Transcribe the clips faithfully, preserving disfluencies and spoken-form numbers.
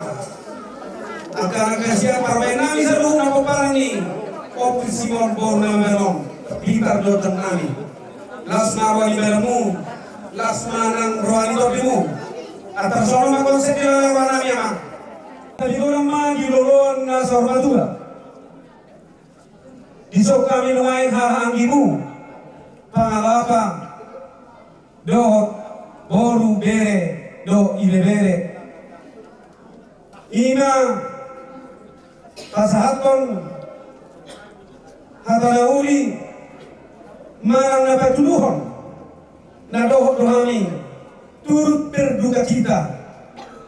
Angka na hasian parmaen nami saluhutna pomparan ni Ompu Simon boru na baen on, di pardohot nami. Las ma roha ni badanmu, las ma nang roha ni tondimu. Antar songon on ma konsep di roha nami, Amang. Tapi godang ma di loloan na saur matua. Dison hami nuaeng haha anggimu, pangalapa, dohot boru, bere dohot ibebere. I ma pasahathon hata na uli manang na patuduhon na dohot do hami turut berduka cita,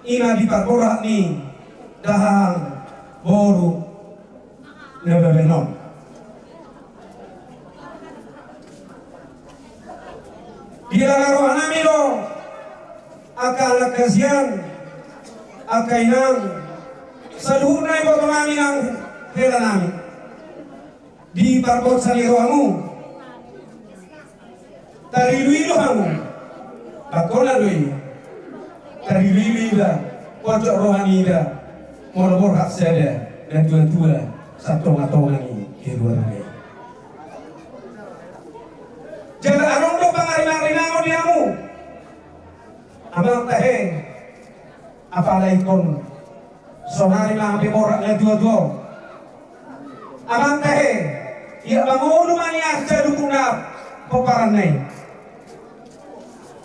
i ma di parborhat ni dahahang boru na baen on. Di langa roha nami do angka anak hasian, angka inang, saluhutna iboto nami nang hela nami. Di parpotsa ni rohamu, tarilu-ilu hamu, bangkona do i. Tarilu-ilu iba, pojok roha ni iba, molo borhat sada na tua-tua sian tonga-tonga ni keluarga i. Jala adong do pangarimang-rimangon di hamu, Amang tahe. Apala ingkon saonari ma hape borhat na tua-tua on, Amang tahe, ia mangolu ma nian saluhutna pomparanna i.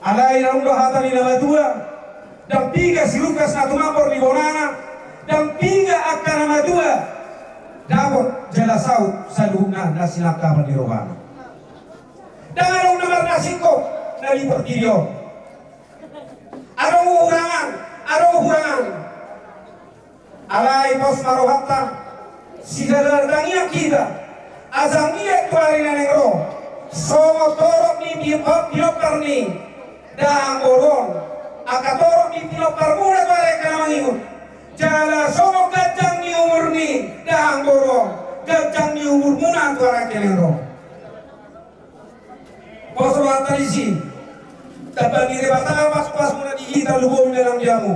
Alai adong do hata ni na matua: Ndang piga si Lukas na tumambor di bonana, ndang piga angka na matua dapot jala saut saluhutna na sinangkapan ni rohana. Ndang adong na marnasingkop na di portibi on. Adong hurangan, adong hurangan. Alai pos ma rohanta, sisada tangiang hita, asa anggiat tu ari na naeng ro, songon torop ni pi-, pinompar ni dahahang boru on, angka torop ni pinomparmuna tu ari angka na mangihut, jala songon ganjang ni umur ni dahahang boru on, ganjang ni umurmuna tu ari angka na naeng ro. Pos rohanta disi, tamba ni Debata pasu-pasuna di hita, lumobi ma nang di hamu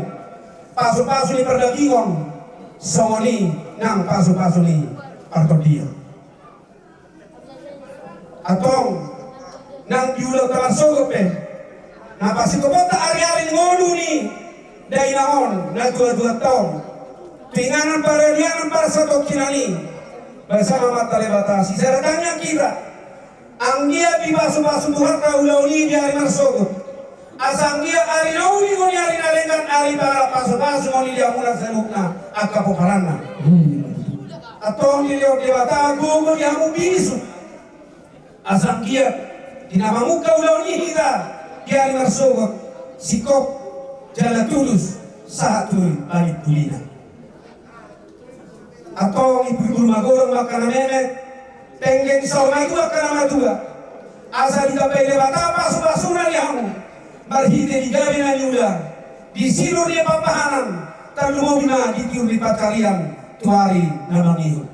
pasu-pasu ni pardagingon, songon i nang pasu-pasu ni partondion. Antong, nang di ulaonta marsogot pe, na pasingkoponta ari-ari ni ngolu ni dainang on, na tua-tuanta on, tu inganan paradianan parsatongkinan i, basa ma Amanta Debata, sisada tangiang hita, anggiat dipasu-pasu Tuhanta ulaon i di ari marsogot. Asa anggiat ari na uli ngoni, ari na denggan, ari pangalap pasu-pasu ngoni di hamuna saluhutna angka pomparanna. Antong dilehon Debata gogo di hamu bisuk. Asa anggiat di na mamungka ulaon i hita di ari marsogot, singkop jala tulus sahat tu panimpulina. Antong imbur-imbur magodang ma angka na meme, tenggeng saur matua angka na matua. Asa ditambai Debata pasu-pasuna di hamu, marhite di gabe na niula, di sinur ni pambahanan, tarlumobi ma di tiur ni pansarian tu ari na mangihut.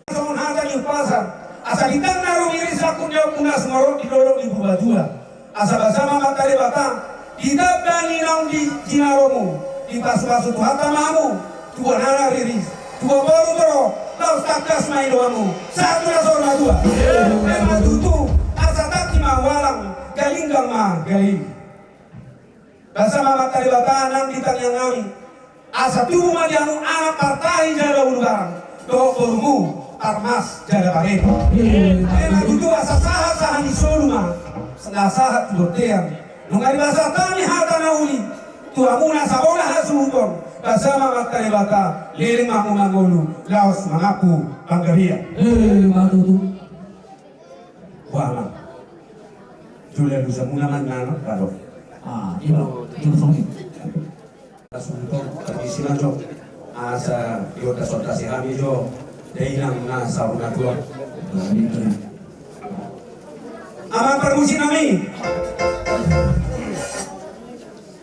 Songon hata ni umpasa, asa di tangna ro riris, sangkut ni ompu na sumorop di dolok ni Purbatua. Asa basa ma Amanta Debata, ditamba ni naung di jinaromu, dipasu-pasu Tuhanta ma hamu, tua nana riris, tua boru toro, laos tangkas ma idaonmu sahat tu na saur matua. Emma tutu, asa tangki ma hualang, galinggang ma galing. Basa ma Amanta Debata nang di tangiang nami, asa tubu ma di hamu anak partahi jala ulubarang, dohot borumu parmas jala pabebe. Emma tutu, asa sahat-sahat ni solu ma na sahat tu bontean. Nunga dipasahat hami hata na uli tu hamu na sabona hasuhuton, basa ma Amanta Debata, leleng ma hamu mangolu laos mangampu panggabean. Emma tutu. Wah, Amang. Jula dusa muna man nano, kado. Ah, iya, Bang. Iya, Bang. Langsung tong, permisi ma jo. Asa, yo, das, das, hami jo. Dainang na saur matua. Amang parmusik nami.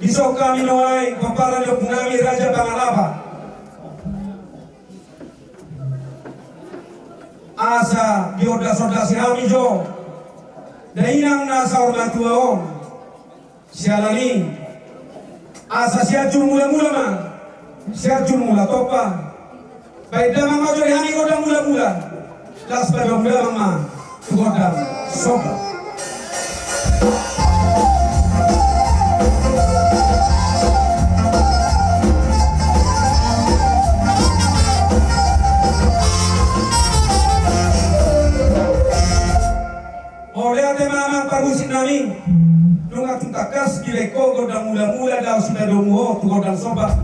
Dison hami nuaeng, pomparan ni ompu nami Raja Pangalapa. Asa diondas-ondasi hami jo dainang na saur matua on. Siala ni i, asa sianjur mula-mula ma Sianjur Mula Tompa. Baen damang ma jo di hami gondang mulamula. Laos baen damang ma tu gondang somba. Mauliate ma amang parmusik nami. Nunga tung tangkas dibaen ho gondang mulamula laos sibaen domu ho tu gondang somba.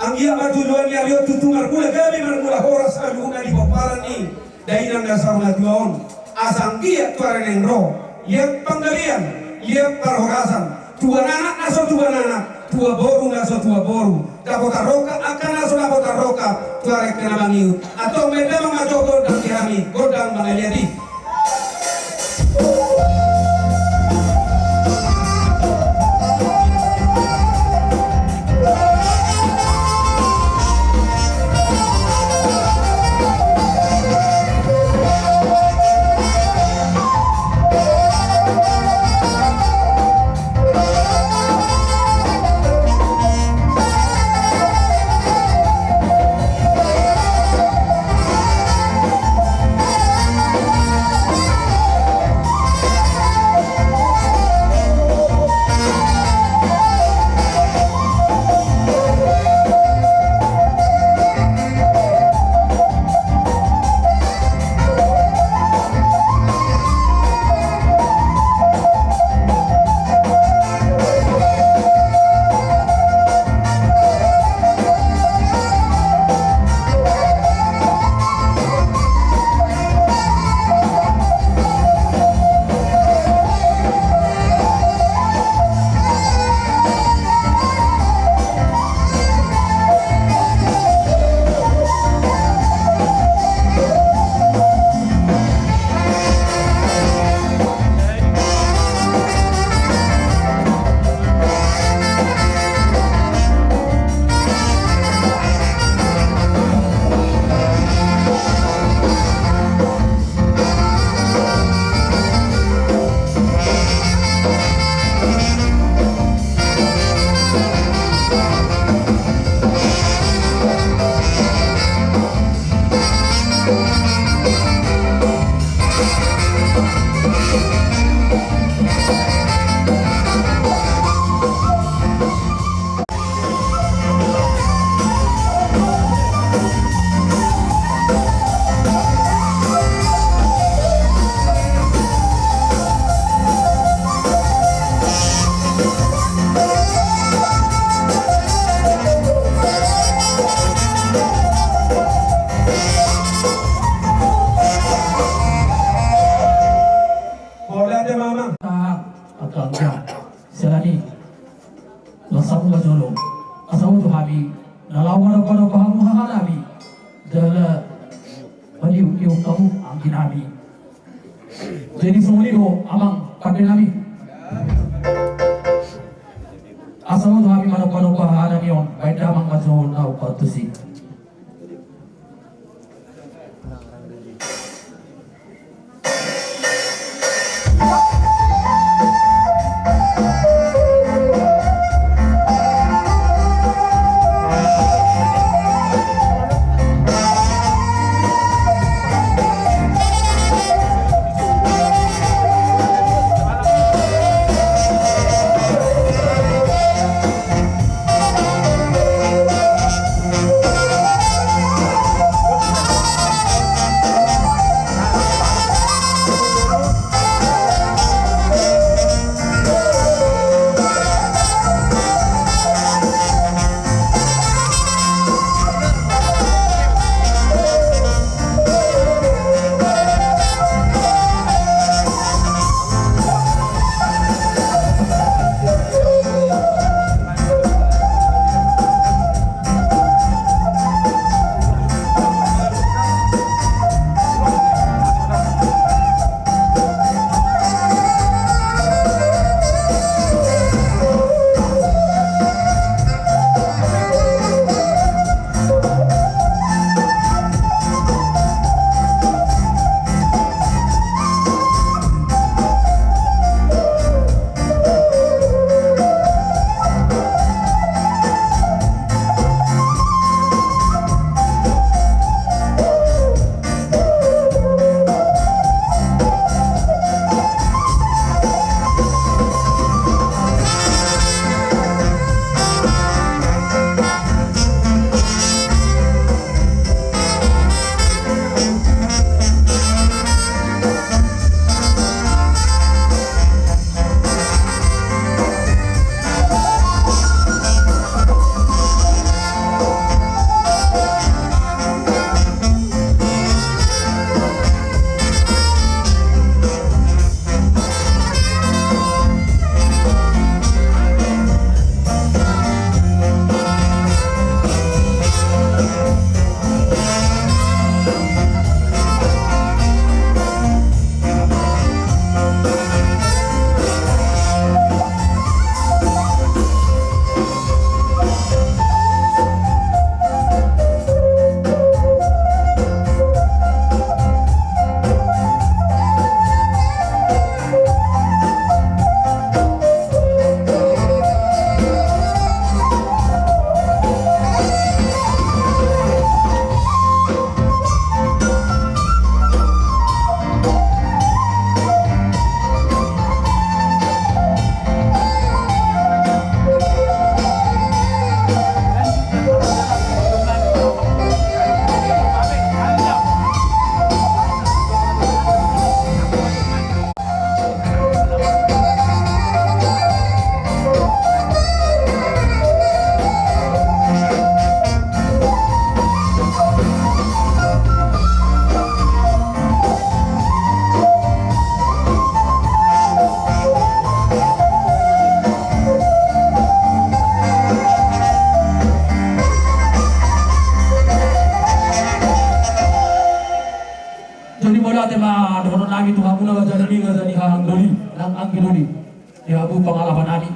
Anggiat ma tu joloan ni ari on tutu marmula gabe marmula horas saluhutna di pomparan ni dainang na saur matua on. Asa anggiat tu ari na naeng ro, liat panggabean, liat parhorasan, tubuan anak na so tubuan anak, tubuan boru na so tubuan boru, dapotan rongkap angka na so dapotan rongkap, tu ari angka na mangihut. Antong baen damang ma jo gondang di hami, gondang mangaliat i. Mauliate ma amang. Tahan, angka anggia. Siala ni i, las hamu ma jolo. Asa boto hami na laho manomba-nomba hamu hahanami, jala maniuk-iuk hamu angginami. Jadi songon i do amang pandenami. Asa boto hami manomba-nomba hahanami on, baen damang ma jo na umpartusi. Ate ma dohonon nami tu hamuna, raja nami, raja ni hahang doli nang anggi doli. Di hamu pangalapan nami.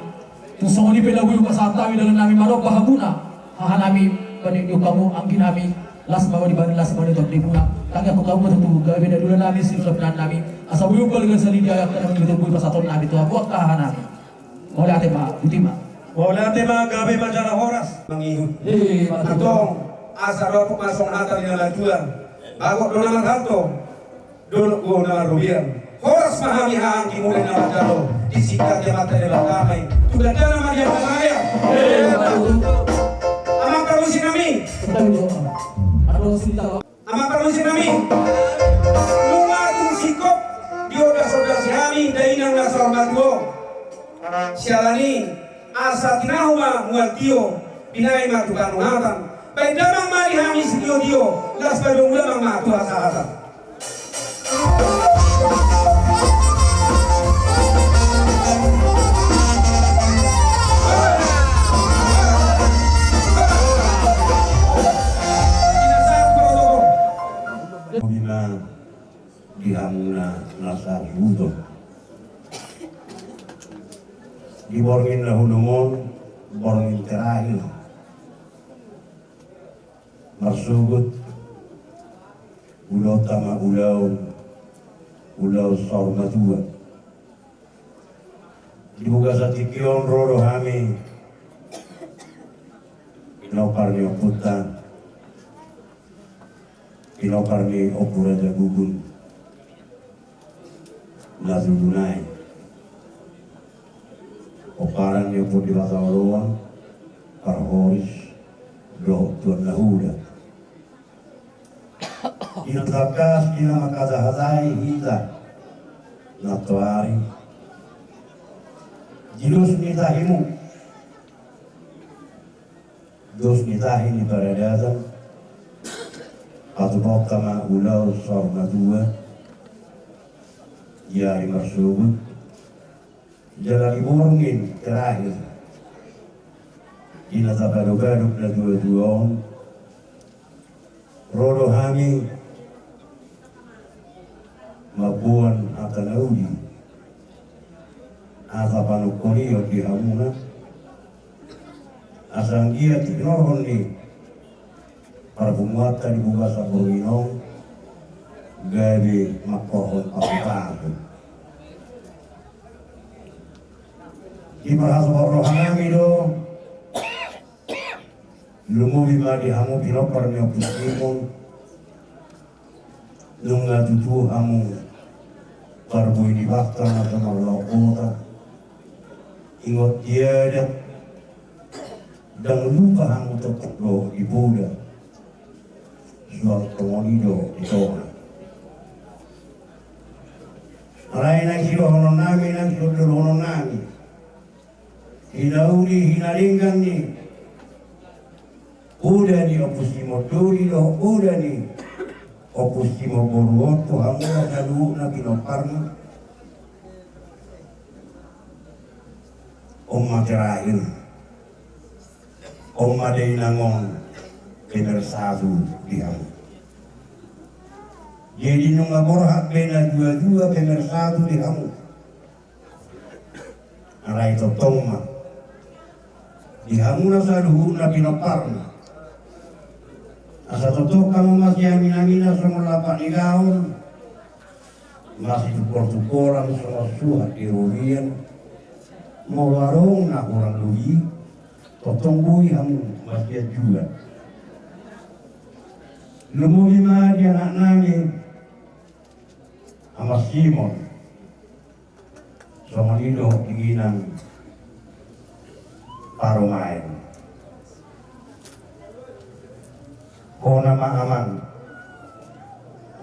Tung songon i pe na boi hupasahat hami dalan nami, madok ma hamuna, haha nami, paning di hamu anggi nami. Las ma di bani, las ma di tondimuna. Tangiangkon hamu ma tutu gabe na niula nami, siulahon nami. Asa boi umbalga sahali di ayat na nami, boi pasahaton nami tu hamu angka haha nami. Mauliate ma, botima. Mauliate ma, gabe ma jala horas. Mangihut. He, antong, asa dapot ma songon hata ni na matua. Bagot do na marhalto, dolok do na marrobean. Horas ma hami haha anggi muna na manjalo. Di singkat ya mata de bakame. Tuga dana ma dia bakame. He, bagot. Amang parmusik nami. Betul, betul. Aduh, singkat. Amang parmusik nami, nunga tung singkop diondas-ondasi hami dainang na saur matua on. Siala ni i, asa tinahu ma mual tio, binahen ma tu panungatan. Baen damang ma di hami sitio-tio, laos padomu damang ma tu hasahatan. Di hamuna na sahali on. Di borngin na hudom on, borngin terakhir. Marsogot, ulaonta ma ulaon, ulaon saur matua. Di bagasan tingki on ro do hami, pinompar ni ompunta, pinompar ni Ompu Raja Gugul, na tutu nai. Pomparan ni Ompu Debata Oloan, parhoris, dohot tuan na hula. Di na tangkas, di na mangkatahatai hita, na toari. Di dos ni tahimu. Dos ni tahi ni paradaton. Patupaonta ma ulaon saur matua. Di ari marsogot. Jala di borngin terakhir, di na tapadopadop na tua-tua on, ro do hami mamboan hata na uli, hata panungkolion di hamuna, asa anggiat tinorhon ni parpunguanta di bagasan borngin on, gabe mangkorhon pasu-pasu. Diparhasohot roha nami do, lumobi ma di hamu pinompar ni Ompu Simon, nunga tutu hamu parbue ni banta na so marlaok bota, ingot di adat, ndang lupa hamu tongtong dohot di poda. Suang tongon i do di tonga. Alai nang sidohonon nami, nang sidohonon nami. Hinauli, hinadenggan ni poda ni Ompu Simon Doli dohot poda ni Ompu Simon Boru on tu hamuna saluhutna pinomparna. On ma terakhir. On ma dainang on pemersatu di hamu. Jadi nunga borhat be na dua-dua pemersatu di hamu. Alai tongtong ma di hamuna saluhutna pinomparna. Asa tongtong hamu masiamin-aminan songon lapak ni gaol. Masitungkol-tungkolan songon suhat di robean. Molo adong na hurang lobi, tongtong boi hamu masianjuan. Lumobi ma di anak nami, Amang Simon. Songon i dohot di inang parumaen. Hona ma amang,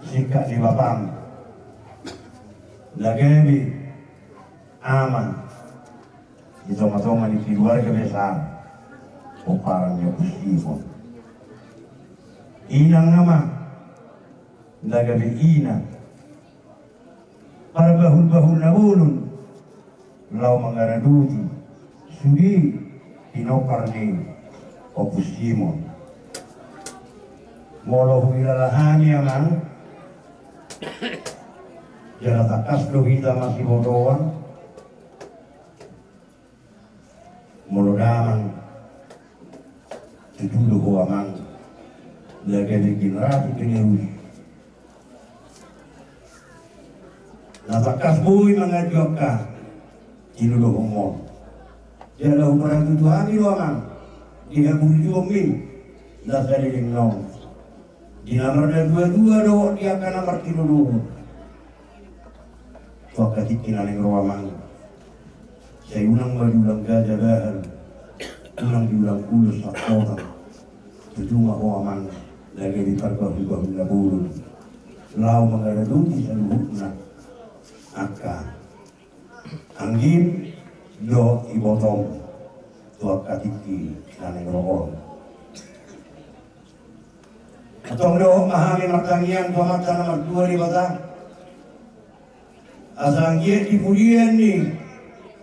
singkat ni bapam, na gabe amang di tonga-tonga ni keluarga besar pomparan ni Ompu Simon. Inang amang, na gabe inang parbahul-bahul na bolon laho mangaradoti sude pinompar ni Ompu Simon. Molo huhilala hami amang, Jala tangkas do hita masibotoan. Molo damang, tutu do ho amang, na gabe generasi penerus. Na tangkas boi mangajuangka tinudohonmon. Jala huparatutu hami do amang di haburjuonmi na saleleng on, di na marnatua-tua dohot di angka na martinodohon. Tu angka tingki na naeng ro amang, sai unang ma diulang gaja bahan, unang diulang ulos sangkotan. Tutu ma ho amang na gabe parbahu-bahu na bolon laho mangaradoti saluhutna angka anggim dohot ibotom tu angka tingki na naeng ro on. Antong dohot ma hami martangiang tu Amanta na martua Debata, asa anggiat di pudian ni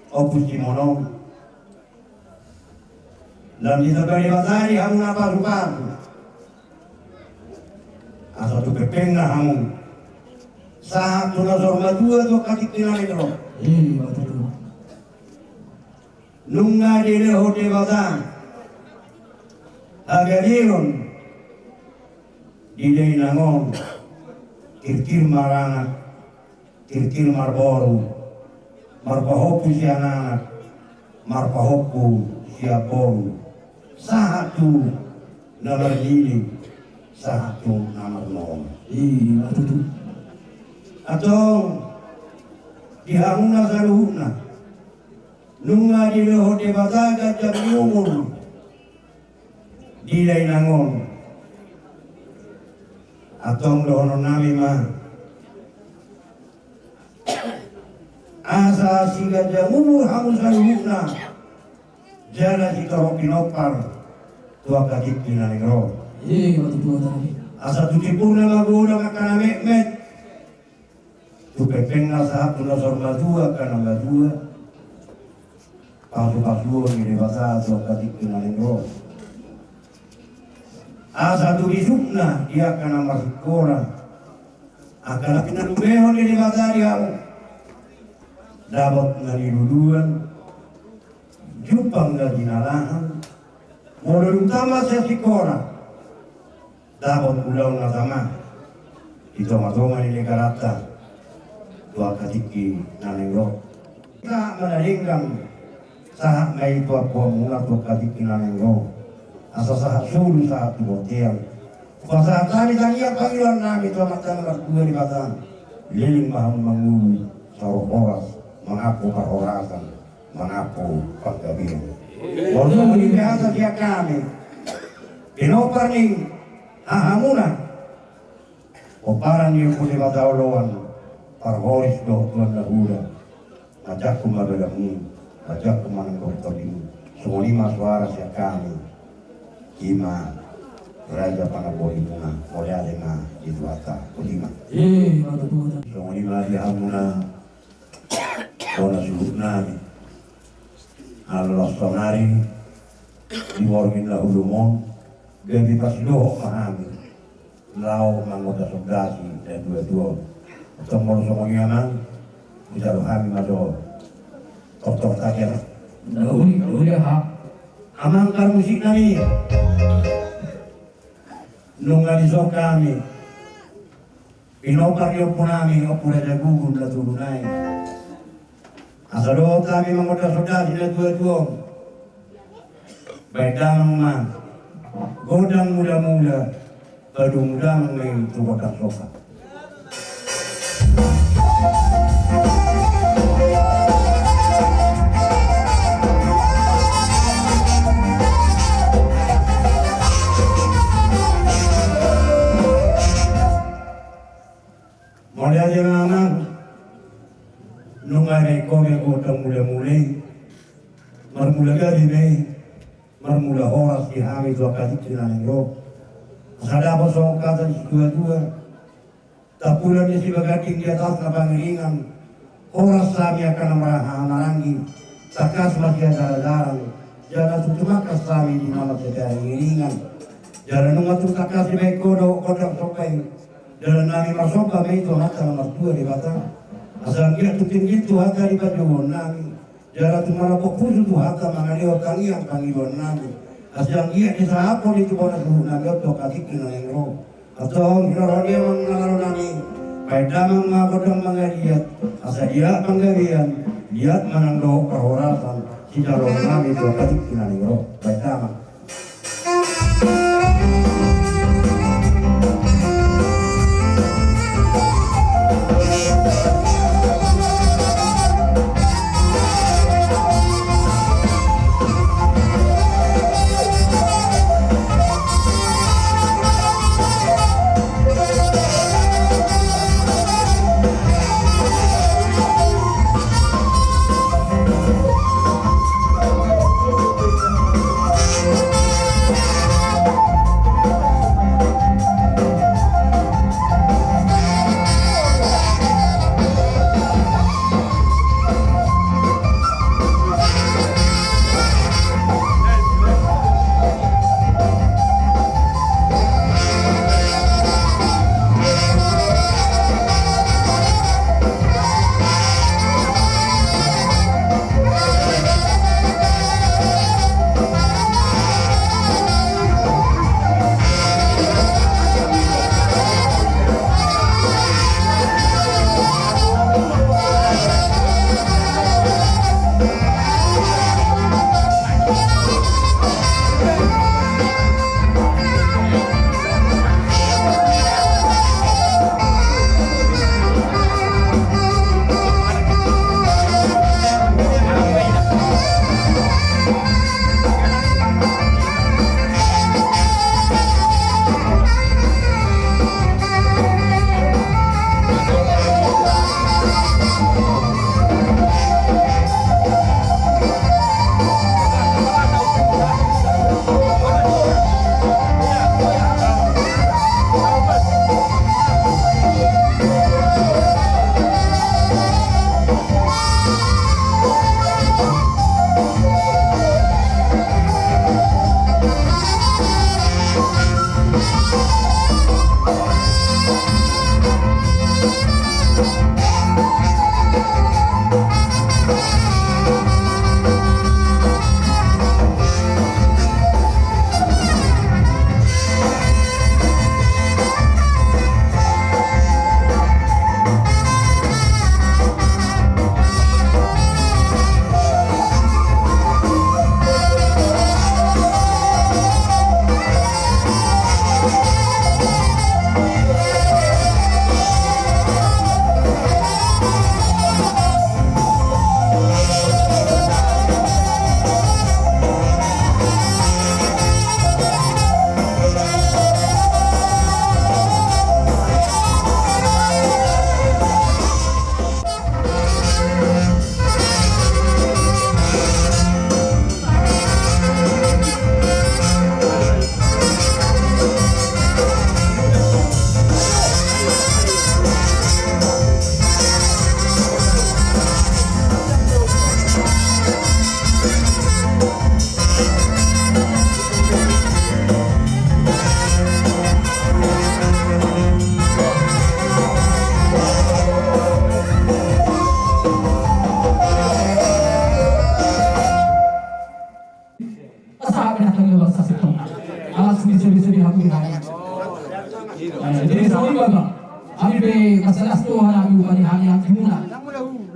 Ompu Simon on, lam ditamba Debata di hamuna pasu-pasu, asa tu pengpengna hamu sahat tu na saur matua tu angka tingki na naeng ro. Ima tutu. Nunga dilehon Debata hagabeon di dainang on, kirkir maranak, kirkir marboru, marpahompu sian anak, marpahompu sian boru, sahat tu na marnini, sahat tu na marnono. Ima tutu. Antong di hamuna saluhutna, nunga dilehon Debata ganjang ni umur di dainang on. Antong dohononnami ma, asa siganjang umur hamu saluhutna, jala sitorop pinompar tu angka tingki na naeng ro. Ima tutu. Asa tu timpurna magodang angka na metmet, tu pengpengna sahat tu na saur matua angka na matua. Pasu-pasuon ni Debata tu angka tingki na naeng ro. Asa tu bisukna di angka na marsingkola, angka na pinalumehon ni Debata di hamu, dapot na niluluan, jumpang na jinalahan. Molo dung tamat sian singkola, dapot ulaon na tama di tonga-tonga ni negaranta tu angka tingki na naeng ro. Sahat ma na denggan, sahat ma i tu ampuanmuna tu angka tingki na naeng ro. Asa sahat solu, sahat tu bontean. Pasahat hami tangiang pangidoannami tu Amanta na martua Debata, leleng ma hamu mangolu saur horas, mangampu parhorasan, mangampu panggabean. Molo songon i pe hata sian hami, pinompar ni hahamuna, pomparan ni Ompu Debata Oloan, parhoris dohot tuan na hula, manjangkon ma dalanmu, manjangkon ma nang dohot tondimu. Songon i ma soara sian hami. Ima raja panamborimuna, mauliate ma di Tuhanta. Botima. Ima tutu. Songon i ma di hamuna bona suhutnami. Ala las sonari di borngin na hulumon, gabe pasidohot ma hami laho mangonda sondasi na dua-dua on. Antong molo songon i amang, hujalo hami ma jo. Toktok tadi amang. Nauli, nauli aha? Amang parmusiknami. Nunga dison hami pinompar ni ompunami, Ompu Raja Gugum na tolu nai. Asa dohot hami mangonda sondasi na dua-dua on. Baen damang ma gondang mula-mula, padomu damang ma i tu gondang somba. Mauliate ma amang, nunga dibaen ho gondang mula-mula i, marmula gabe ma i, marmula horas di hami tu angka tingki na naeng ro. Asa dapot songon hata ni situa-tua, tampulan ni sibaganding di atasna pangiringan, horas hami angka na marhaha maranggi, tangkas ma siajara-jarang, jala tung tumangkas hami di na marsipangiringan. Jala nunga tung tangkas dibaen ho dohot gondang somba i, dalannami marsomba ma i tu Amanta na martua Debata. Asa anggiat tung tinggi Tuhanta di pajouon nami, jala tung marambok pusu Tuhanta mangalehon tangiang pangidoan nami. Asa anggiat disahaphon i tu bona suhut nami on tu angka tingki na naeng ro. Antong di roha ni amang na malo nami, baen damang ma gondang mangaliat, asa liat panggabean, liat ma nang dohot parhorasan sijaloon nami tu angka tingki na naeng ro. Baen damang. Asa hami na tangihon bangsa Sintong. Ala suri suri suri hami hami. Eh, jadi songon i ma. Hami pe masalah tu hami hami hami hami.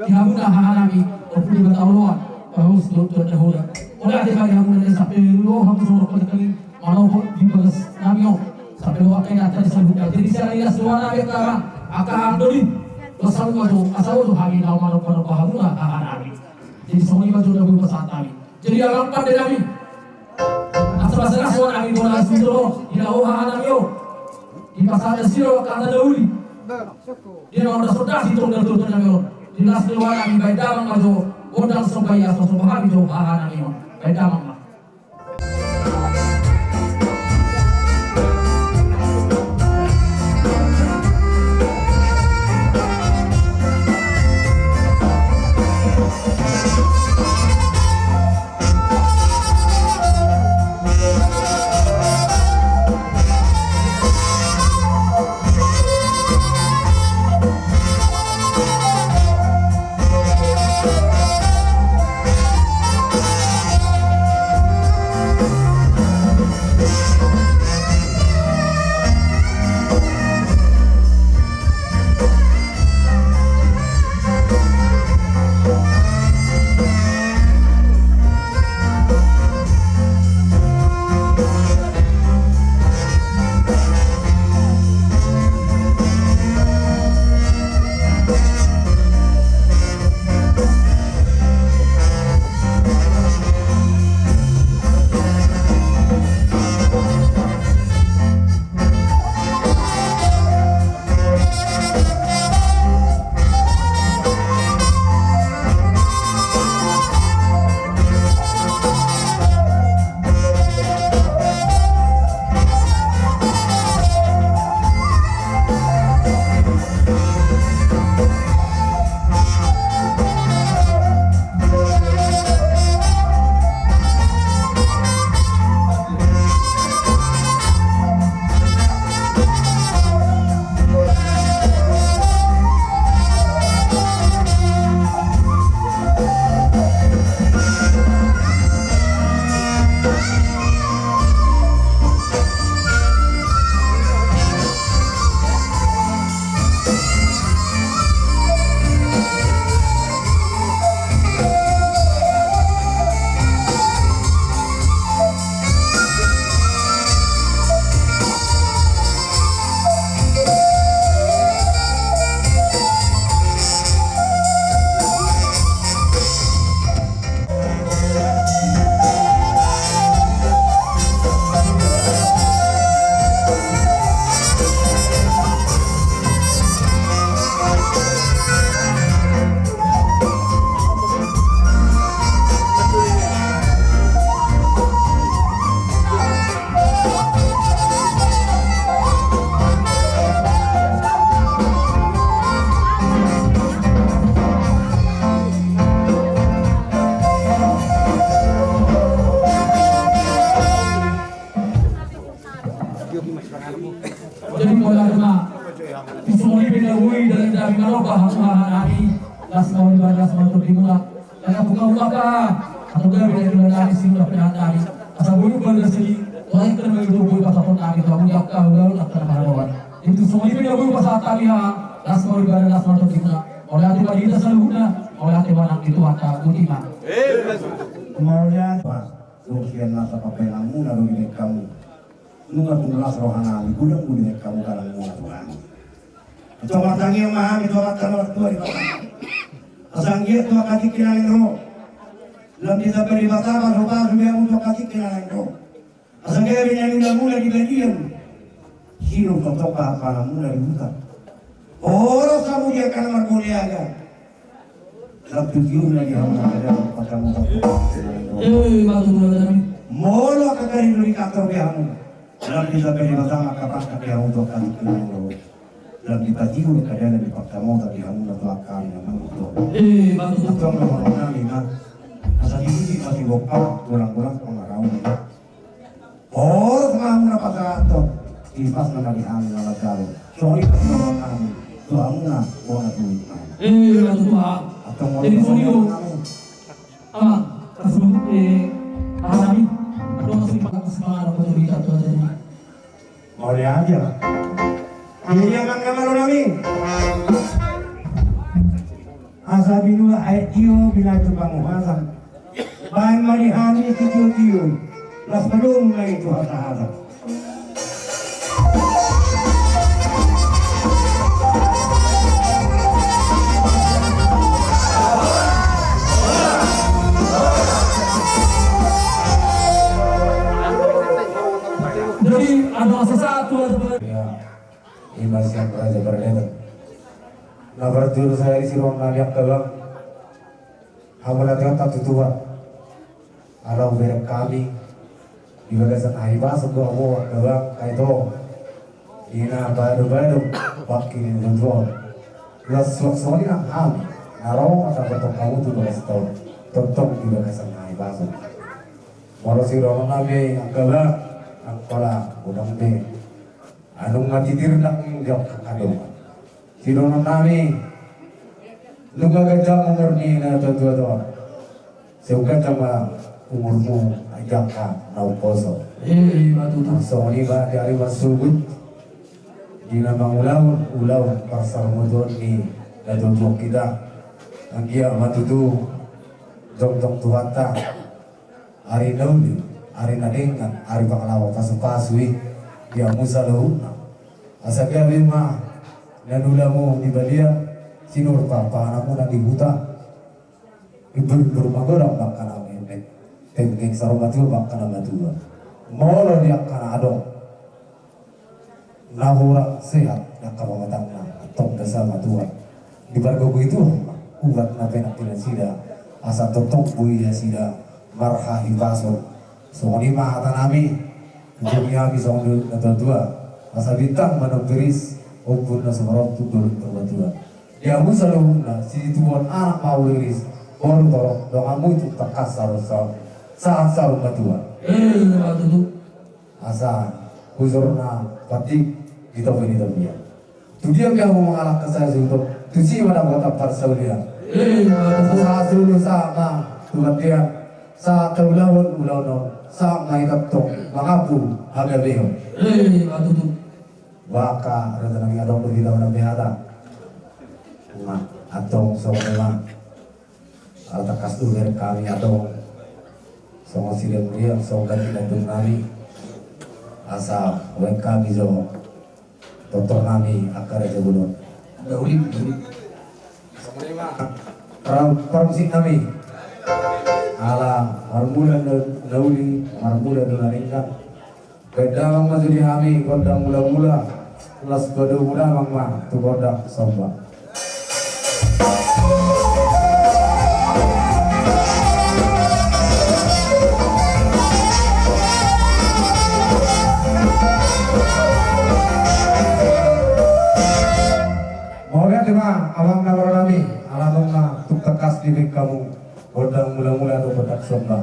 Di hamuna hahanami, ompung Debata Oloan, Paus dohot Tuan Dahoda. Oda ate bagi hamuna na sampe ro hamu songon rokok tengkeng, manopot di bagas nami on. Sampe ro angka inanta di saluhutna. Jadi sian i las dohot nami angka, angka hang doli. Dos hamu ma jo, asa olo hami na manopot-nopot hamuna hahanami. Jadi songon i ma jo na boi pasahat nami. Jadi amang pande nami. Asa masalah soal nami bola sudro, di na oha nami o. Di pasal na siro kata na uli. Di na onda soda si tong na tutu nami o. Di las dohot nami baen damang ma jo. Gondang somba i asa somba hami jo haha nami o. Baen damang ma. Jadi mauliate ma. Di songon i pe na boi dalan nami, maromba hamu haha nami. Las ma uli, las ma tondimuna. Asa buka buka, atau gabe dari dua nami, sini udah pernah nami. Asa boi umpal dari sini. Wah, itu kan boi pasahaton nami, kamu jaka udah udah pernah maromba. Di songon i pe na boi pasahat nami, ha. Las ma uli, las ma tondimuna. Mauliate ma di hita saluhutna. Mauliate ma nang di Tuhanta. Boti ma. Mauliate. Dong sian nasa papenamuna do di hamu. Nunga tung las roha nami, godang do di hamu dalan muna tu hami. Asa martangiang ma hami tu Amanta na martua Debata. Asa anggiat tu angka tingki na naeng ro, lam disambali Debata pasupasu di hamu tu angka tingki na naeng ro. Asa gabe na niulamuna di balian, sinur tongtong pahanpanamuna di huta. Horas hamu di angka na marbole aja. Lam tu tiurna di hamu na ada, pasamu. Eh, batu tuan kami. Molo angka kari do di kantor di hamu, lam disambali Debata ma angka pangkat di hamu tu angka tingki na naeng ro. Lam dipatiur angka dalan di parsamotan di hamu na tu angka ari na mangihut. Eh, batu tuan. Antong do molo nami ma. Asa diuji pasti bokka, golang-golang pangaraun. Horas ma hamu na pasahathon, ipasna ma di hami na manjalo. Songon i ma di hami, tu hamu na bona tu i ma. Eh, batu tuan. Antong molo. Jadi songon i do. Amang, kasubut, eh, aha nami. Aduh, masih pakai semangat apa tu di kantor tadi. Mauliate ma. Jadi amang na malo nami. Asa binula aek tio, binahen tu panguhasan. Baen ma di hami sitiotio, las ma domu nai tu hasahatan. Jadi, ada sesaat, Tuan. Ya, ima sian Raja Pardede. Na parjolo sahat di si roha nami angka bang. Hamu na tio tatutuan. Ala hubereng hami di bagasan hahipason do hamu angka bang, ai to. Ina bado-bado bangki ni tuan. Las suak songon i nang hami na ro mandapothon hamu tu bagas taon. Tongtong di bagasan hahipason. Molo si roha nami angka bang, angka la godang be. Anu nga titir nang jok angka dongan. Sidohonon nami, nunga ganjang umur ni na tuatua on. Sai ganjang ma umurmu, ai angka na umposo. Eh, ima tutu. Songon i ma di ari marsogot, di na mangulahon ulaon parsaurmatuaon ni na tuatua kita. Anggiat ma tutu jongjong Tuhanta. Ari na uli, ari na denggan, ari pangalaho pasupasu i di hamu saluhutna. Asa gabe ma na niulamu di balian, sinur pahanpanamuna di huta. Imbur-imbur magodang angka na meme, tenggeng saur matua angka na matua. Molo di angka na adong na hurang sehat angka pamatangna, antong dasa ma Tuhan. Dipargogoi Tuhan ma ubat na penak di nasida, asa tongtong boi nasida marhahipason. Songon i ma hata nami. Hujur ni hami songon na tuatua, asa bintang ma na umpiris, ombun na sumarontug dolok na tuatua. Di hamu saluhutna, situbuan anak ma huriris, boru torop, donganmu tung tangkas saur, sahat saur matua. Eh, ima tutu. Asa hujur na pantik di topi ni topian. Tu dia pe hamu mangalangka sahat tu, tusi ma dapotan parsaulian. Eh, ima tutu. Sahat solu sahat ma tu bontean, sahat tu ulaon, ulaon on, sahat ma hita tong mangampu hagabehon. Eh, ima tutu. Baka rata nami adong do hita na beata. Nga, antong songon i ma. Ala tangkas do hubereng hami antong songon silem riang, songon ganti na tung nami. Asa hubereng hami jo tortor nami angka raja bolon. Dauli, dauli. Ram-, parmusik nami. Ala marmula na, na uli, marmula do na denggan. Baen damang ma jo di hami gondang mulamula, laos padomu damang ma tu gondang somba. Mauliate ma, amang na marnami, ala nunga tung tangkas dibaen hamu gondang mulamula dohot gondang somba.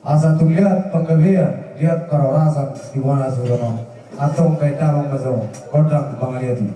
Asa tung liat panggabean, liat parhorasan di bona suhut on. Antong baen damang ma jo gondang mangaliat i.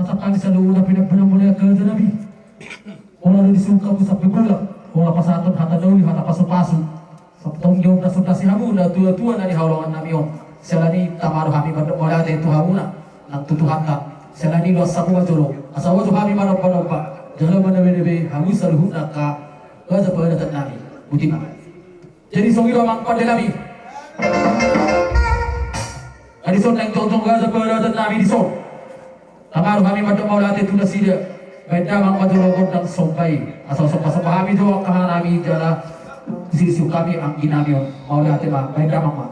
Pasahat hami saluhutna, pinampunam mauliate tu Debata. Holan do disungkun hamu sampe mulak, holan pasahathon hata na uli, hata pasupasu. Sampe tong di ondas-ondas ni hamu natuatua na di haholongan nami on. Siala ni i tama do hami mandok mauliate tu hamuna nang tu Tuhanta. Siala ni i loas hamu ma jolo, asa uaso hami manombanomba, jala manabenabe hamu saluhutna angka raja paradatan nami. Botima. Jadi songon i do amang pande nami. Jadi songon i do amang pande nami dison. Tama do hami mandok mauliate tu nasida. Baen damang ma jolo gondang somba i. Asa somba-somba hami jo angka aha nami jala sisuk hami anggi nami on. Mauliate ma, baen damang ma.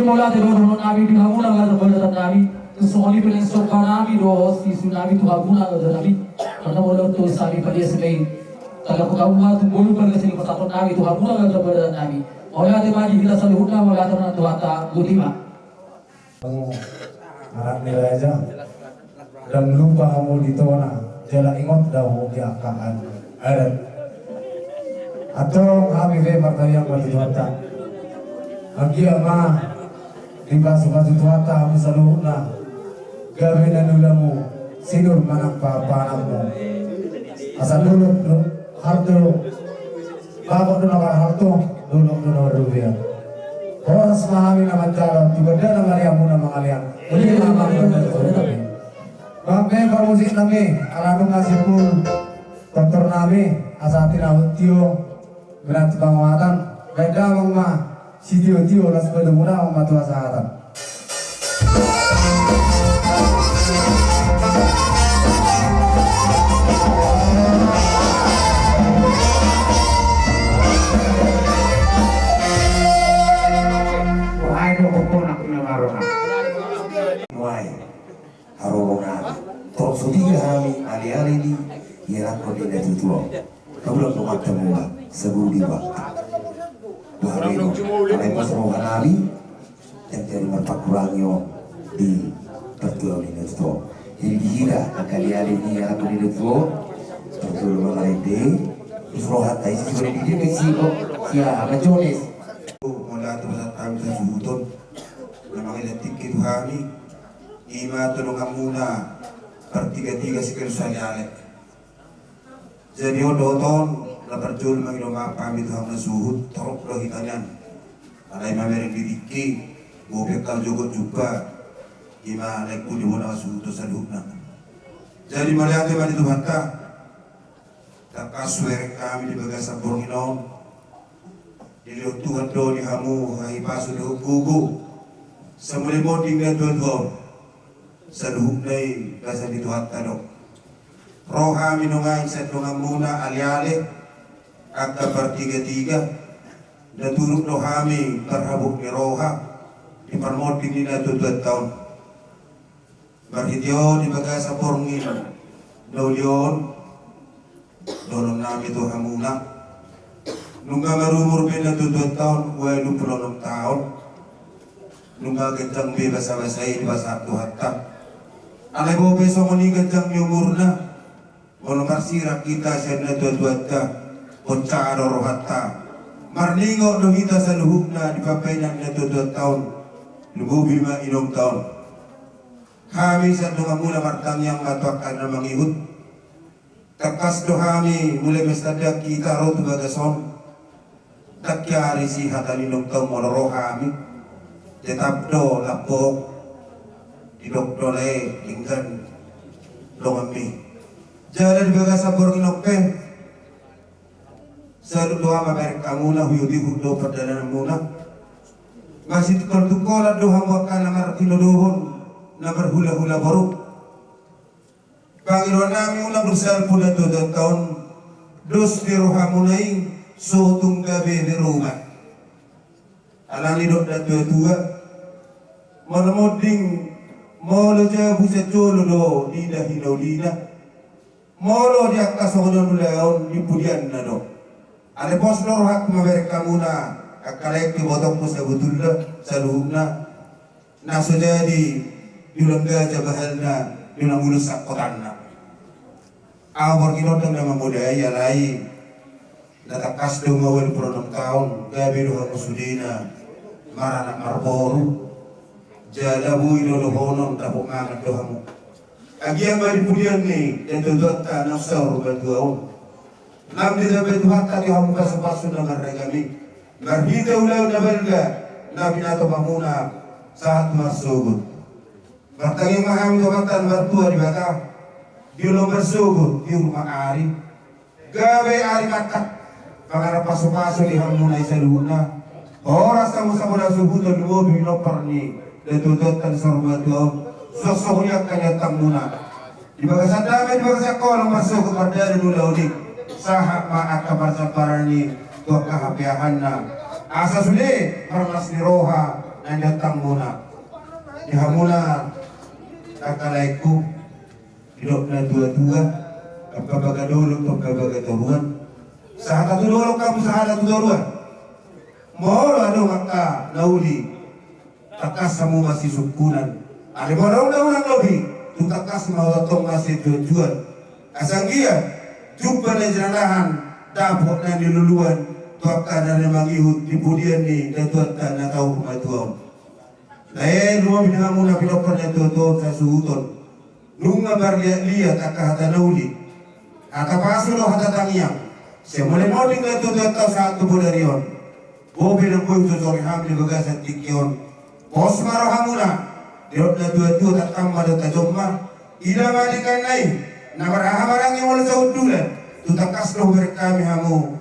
Mauliate do dohonon nami di hamuna angka paradaton nami. Songon i pe nang somba nami dohot sisip nami tu hamuna angka doli nami. Karna molo tu sami pade sebe. Tangkas hamuna tumboi paradaton nami tu hamuna angka paradaton nami. Mauliate ma di hita saluhutna, mauliate ma tu hata gutima. Anak ni raja. Ndang lupa hamu di tona, jala ingot do hamu di angka adat. Antong hami pe martangiang ma tu Tuhanta. Anggiat ma dipasupasu Tuhanta hamu saluhutna. Gabe na niulamu, sinur manang pahanpahananmu. Asa dolok do, harto, bagot do na marharto, dolok do na marrubea. Horas ma hami na manjalo, tu gandana ma di hamuna mangalean. Uli ma hami. Bang pe parmusik nami, ala nunga simpul tortor nami, asa tinahun tio, minat panguatan, baen damang ma, sitio-tio, las padomunan ma tu hasahatan. Wahai do poponak na marona. Wahai. Haroro nami. Torop so piga hami ale-ale ni ianakhon ni natuatua on. Habulang do mata mula saguru di waktu. Wahai do, alai pos roha nami. Jang jadi marpakurangi on di partuaon ni natuatua on. Jadi di hita angka ale-ale ni ianakhon ni natuatua on. Partuaon mangarende. Pos rohanta isi sibore di dia ke si o. Sia ama Jones. Mauliate ma sahat hami sasuhuton. Na mangilantik tu hami. Ima tu donganmuna partigatiga sikalus ale-ale. Jadi on dohot on na parjolo mangido maaf hami tu hamu na suhut, torop do hita nian. Alai mamereng di tingki, bope kau jogot jumpa. Ima laengku di bona suhut tu saluhutna. Jadi mauliate ma di Tuhanta. Tangkas hubereng hami di bagasan borngin on. Dilehon Tuhan do di hamu hahipason dohot gogo. Sai molo monding natuatua on, saluhutna i bagasan ni Tuhanta do. Ro hami nuaeng sian donganmuna ale-ale, angka partigatiga, na turut do hami marhabot ni roha di parmonding ni natuatuanta on. Marhite on di bagasan borngin na uli on, dohonon nami tu hamuna. Nunga marumur be natuatuanta on ualu pulu onom taon. Nunga ganjang be basabasa i dipasahat Tuhanta. Alai bope songon i ganjang ni umurna. Molo marsirang hita sian natuatuanta, poncang do rohanta. Marningot do hita saluhutna di pambahenan ni natuatuanta on. Lumobi ma inongta on. Hami sian donganmuna martangiang ma tu angka na mangihut. Tangkas do hami mulai mestanda hita ro tu bagas on. Ndang kiari si hata ni inongta on molo ro hami. Tetap do lampok. Didok do lae denggan donganmi. Jala di bagasan borngin on pe. Salut do hami mamereng hamuna, huihut-ihut do pardalananmuna. Masitungkol-tungkolan do hamu angka na martinodohon, na marhula-hula boru. Pangidoan nami unang bersalpu natuatuanta on, dos ni rohamuna i so tung gabe berubah. Alani didok natuatua, molo monding, molo jabu sian jolo do diida hinaulina. Molo di angka songon on ulaon di pudianna do. Alai pos do rohangku mamereng hamuna, angka laengku ibotongku sabotulna, saluhutna. Na so jadi, di ulang gaja bahalna, di ulang ulos sangkotanna. Ahu borngin on ndang na mamodai alai. Na tangkas do ma ualu pulu onom taon, gabe do hamu sudena maranak marboru. Jala boi do dohonon dapot mangan do hamu. Agia ma di pudian ni natuatuanta na saur matua on. Lam ditambai Tuhanta di hamu pasupasu na marragam i. Marhite ulaon na balga na pinatopamuna sahat marsogot. Martangiang ma hami tu Amanta na martua Debata. Di ulaon marsogot di urma ari. Gabe ari mantap. Mangarap pasupasu di hamuna i saluhutna. Horas hamu sabola suhuton lumobi pinompar ni natuatuanta na saur matua on. Suang songon i angka niantanmuna. Di bagasan dame, di bagasan holong marsogot mardalan ulaon i. Sahat ma angka parsamparan i tu angka hapeahanna. Asa sude marlas ni roha. Nang jatang muna di hamuna, angka laengku, didok na tuatua, ampa baga dolok, ampa baga toruan, sahata tu dolok hamu, sahata tu toruan. Molo adong angka na uli, tangkas hamu masisungkunan. Alai molo adong na unang lobi, tung tangkas ma hutongtong masijuanjuan. Asa anggiat jumpa na jinalahan, dapot na niluluan, tu angka na mangihut di pudian ni natuanta na tahu pematuaon. Lae, lumobi di hamuna pinompar ni natuatua on sasuhuton. Nunga marliatliat angka hata na uli, hata pasu dohot hata tangiang. Sai molo monding natuatuanta on sahat tu bodari on, boi pe ndang boi hujojori hami di bagasan tingki on. Pos ma rohamuna, didok natuatua, tangkas ma dohot tajom ma. Ida ma denggan nai na marhahamaranggi molo sahundulan, tung tangkas do hubereng hami hamu.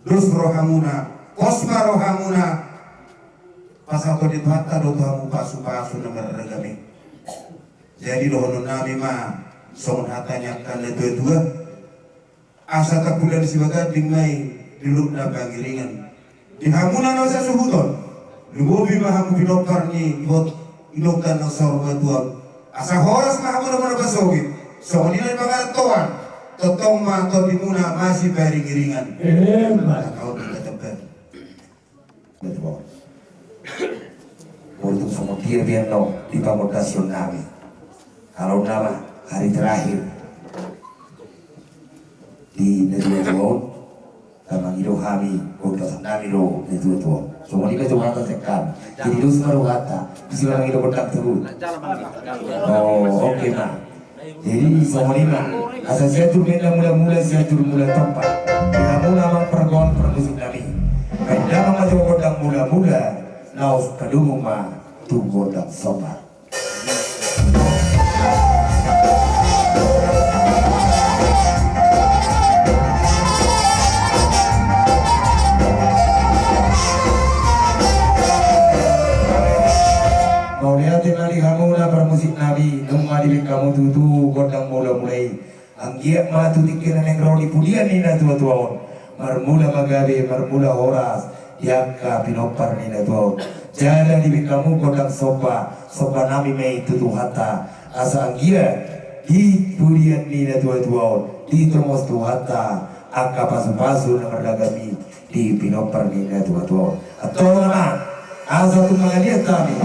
Dos rohamuna, pos ma rohamuna. Pasahaton ni Tuhanta do tu hamu pasupasu na marragam i. Jadi dohonon nami ma songon hata ni angka natuatua: Asa tapula ni sibaganding ma i di dolok na pangiringan. Di hamuna na sasuhuton, lumobi ma hamu pinompar ni ibot, idongkan na saur matua on. Asa horas ma hamu na marpasogit, songon i na di pangarantoan, tongtong ma tondimuna masiparingiringan. Emma. Maka on di kata. Molo tung songon dia biar no di pangondasion nami, kalau nama hari terakhir di natuatua on, mangido hami gondang nami do natuatua on. Songon i ma jo hata sekam. Jadi dos ma do hata. Bisa mangido gondang terus. Oh, oke ma. Jadi songon i ma, asa Sianjur Menda Mulamula, Sianjur Mula Tompa. Di hamuna ma pargonsi parmusik nami. Baen damang ma jo gondang mulamula, laos padomu ma tu gondang somba. Mauliate ma di hamuna parmusik nami, nunga dibaen hamu tutu gondang mulamula i. Anggiat ma tu tingki na naeng ro di pudian ni natuatua on, marmula ma gabe, marmula horas di angka pinompar ni natua on. Jala dibaen hamu gondang somba, somba nami ma i tu Tuhanta. Asa anggiat di pudian ni natuatua on ditongos Tuhanta angka pasupasu na marragam i di pinompar ni natuatua on. Antong ma, asa tung mangaliat hami,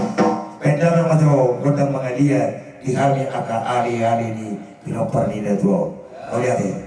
baen damang ma jo gondang mangaliat di hami angka aleale ni pinompar ni natua on. Mauliate.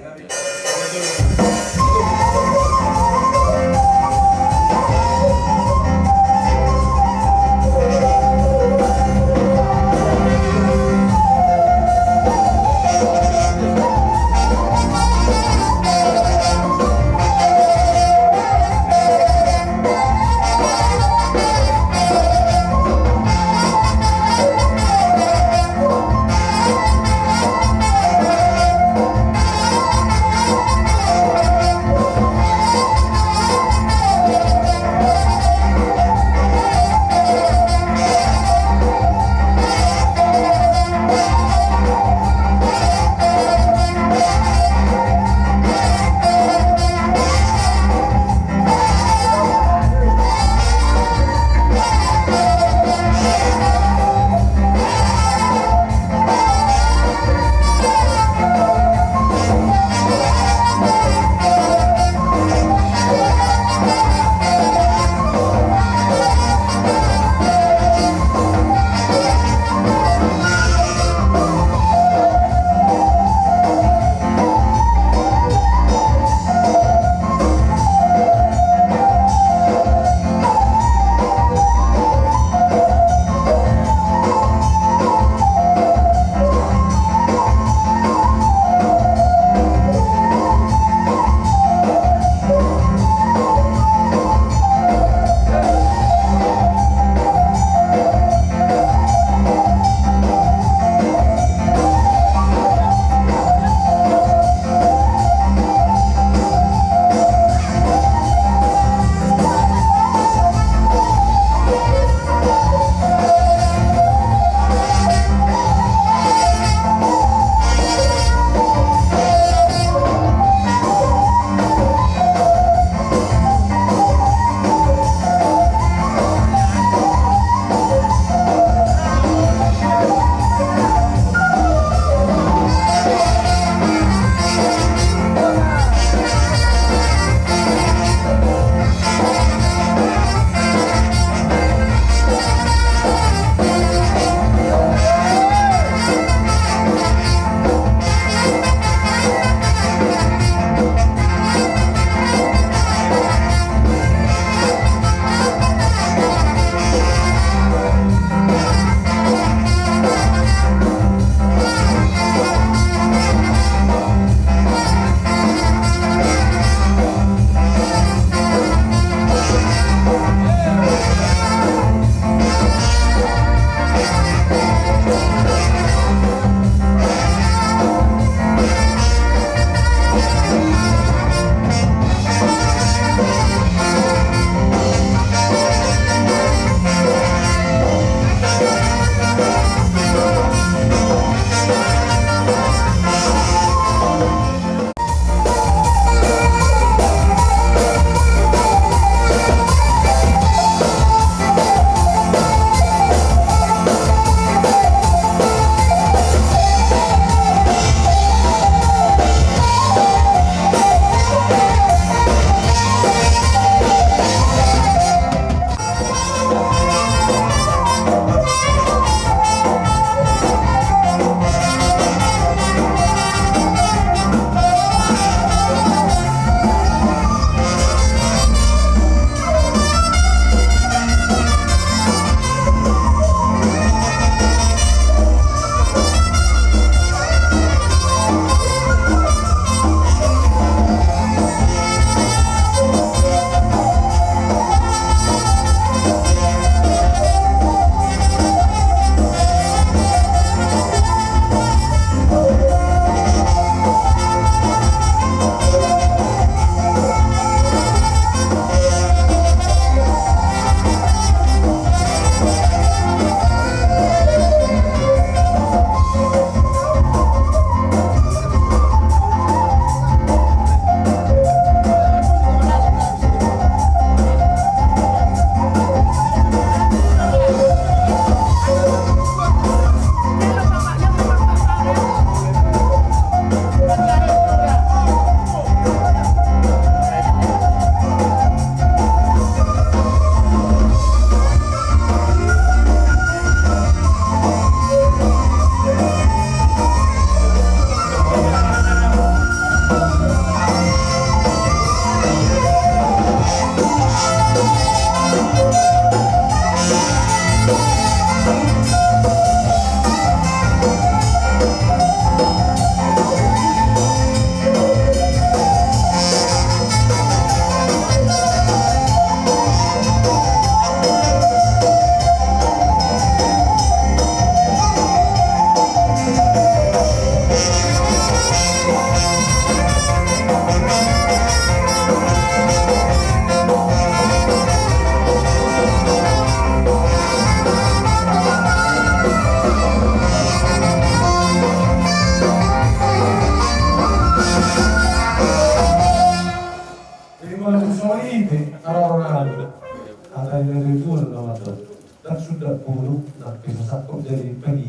Hata ni na tuatua do na mandok, ndang sundat bulung, ndang pe so sangkot jadi pagi.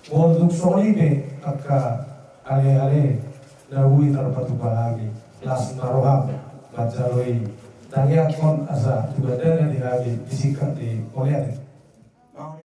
Molo dung songon i pe angka ale-ale na boi tarpatupa hami, las ma roham manjalo i, tangiangkon asa tu gandana di hami di singkat ni polean.